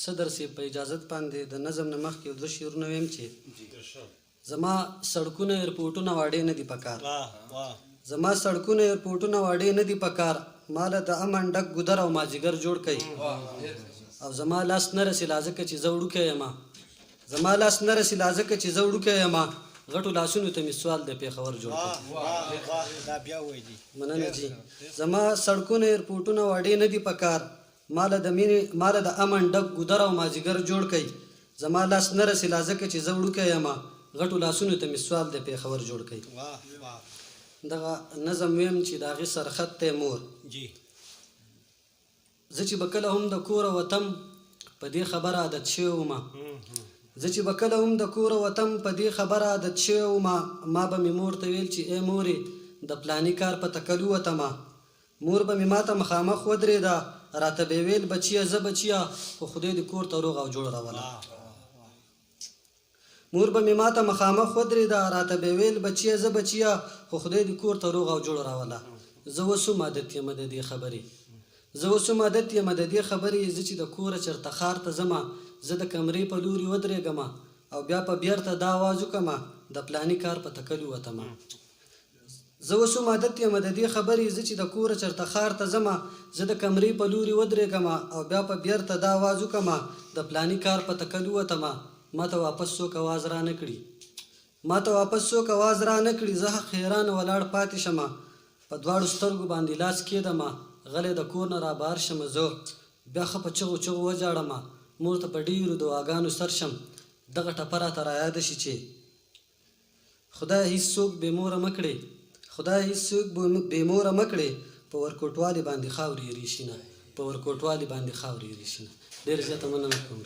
صدر صاحب په اجازت باندې د نظم نه مخکې یو دوه شعرونه ویم چې زما سړکونه، ایرپورټونه، واډې نه دي پکار. واه واه. زما سړکونه، ایرپورټونه، واډې نه دي پکار، ماله د امن ډک ګودر او مازیګر جوړ کړئ. او زما لاس نه رسي لا ځکه چې زه وړوکی یم، زما لاس نه رسي لا ځکه چې زه وړوکی یم، غټو لاسونو ته مې سوال د پېښور جوړ کړئ. واه واه، دا بیا وایي. مننه جی. زما سړکونه، ایرپورټونه، واډې نه دي پکار، ماله د مینې، ماله د امن ډک ګودر او مازیګر جوړ کړئ. زما لاس نه رسي لا ځکه چې زه وړوکی یم، غټو لاسونو ته مې سوال د پېښور جوړ کړئ. واه واه. دغه نظم ویم چې د هغې سرخط دی مور. زه چې به کله هم د کوره وتم، په دې خبره عادت شوی وم. زه چې به کله هم د کوره وتم، په دې خبره عادت شوی وم، ما به مې مور ته ویل چې ای مورې، د پلاني کار په تکل ووتمه. مور به مې ماته مخامخ ودرېده، راته به یې ویل: بچیه، زه بچیه، خو خدای دې کور ته روغ او جوړ راوله. مور به مې ماته مخامخ ودرېده، راته به ویل: بچیه، زه بچیه، خو خدای دې کور ته روغ او جوړ راوله. زه اوس هم عادت یم د دې خبرې، زه اوس هم عادت یم د دې خبرې، زه چې د کوره چېرته ښار ته ځمه، زه د کمرې په لوري ودرېږمه او بیا په بیرته دا اواز وکمه: د پلاني کار په تکل ووتمه. زه اوس هم عادت یم د دې خبرې، زه چې د کوره چېرته ښار ته ځمه، زه د کمرې په لوري ودرېږمه او بیا په بیرته دا اواز وکمه: د پلاني کار په تکل ووتمه، ما ته واپس څوک اواز را نه کړي. ما ته واپس څوک اواز را نه کړي، زه حق حیران ولاړ پاتې شمه، په دواړو سترګو باندې لاس کېدمه، غلی د کور نه را بهر شمه. زه بیا ښه په چغو چغو وژاړمه، مور ته په ډېرو دعاګانو سر شم. دغه ټپه راته رایاده شي چې خدای هیڅ څوک بې موره مه کړې، خدای هیڅ څوک بې موره مه کړې، په ورکوټوالي باندې خاورې ایرې شینه، په ورکوټوالي باندې خاورې ایرې شینه. ډېره زیاته مننه کوم.